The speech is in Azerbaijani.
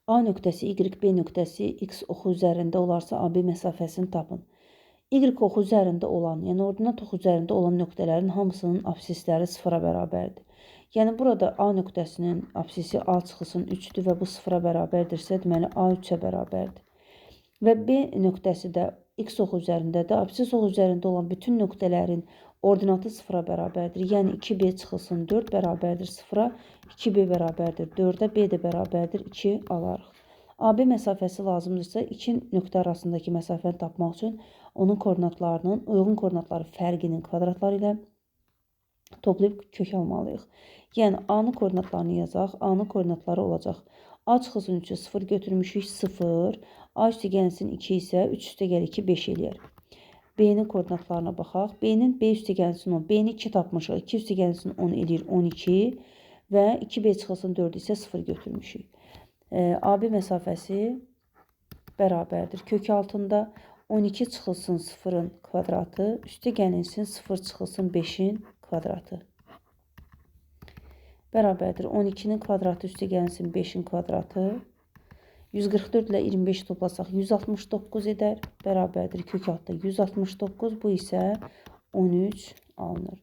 A nöqtəsi, Y, B nöqtəsi X oxu üzərində olarsa AB məsafəsini tapın. Y oxu üzərində olan, yəni ordinat oxu üzərində olan nöqtələrin hamısının absisləri sıfıra bərabərdir. Yəni burada A nöqtəsinin absisi A çıxılsın 3-dür və bu sıfıra bərabərdirsə, deməli A 3-ə bərabərdir. Və B nöqtəsi də X oxu üzərindədir. Absis oxu üzərində olan bütün nöqtələrin ordinatı sıfıra bərabərdir. Yəni 2B çıxılsın 4 bərabərdir sıfıra, 2B bərabərdir 4-ə, B də bərabərdir 2 alarıq. AB məsafəsi lazımdırsa, iki nöqtə arasındakı məsafəni tapmaq üçün onun koordinatlarının uyğun koordinatları fərqinin kvadratları ilə toplayıb kök almalıyıq. Yəni A-nın koordinatlarını yazaq. A-nın koordinatları olacaq. A çıxılsın 3-ü 0 götürmüşük 0. A üstə gəlsin 2 isə 3 üstə gəl 2 5 eləyər. B-nin koordinatlarına baxaq. B-nin B üstə gəlsin 10. B-ni 2 tapmışıq. 2 üstə gəlsin 10 eləyir 12 və 2B çıxılsın 4 isə 0 götürmüşük. AB məsafəsi bərabərdir. Kök altında 12 çıxılsın 0-ın kvadratı, üstə gəlinsin 0 çıxılsın 5-in kvadratı. Bərabərdir. 12-nin kvadratı üstə gəlinsin 5-in kvadratı. 144 ilə 25 toplasaq 169 edər. Bərabərdir. Kök altında 169. Bu isə 13 alınır.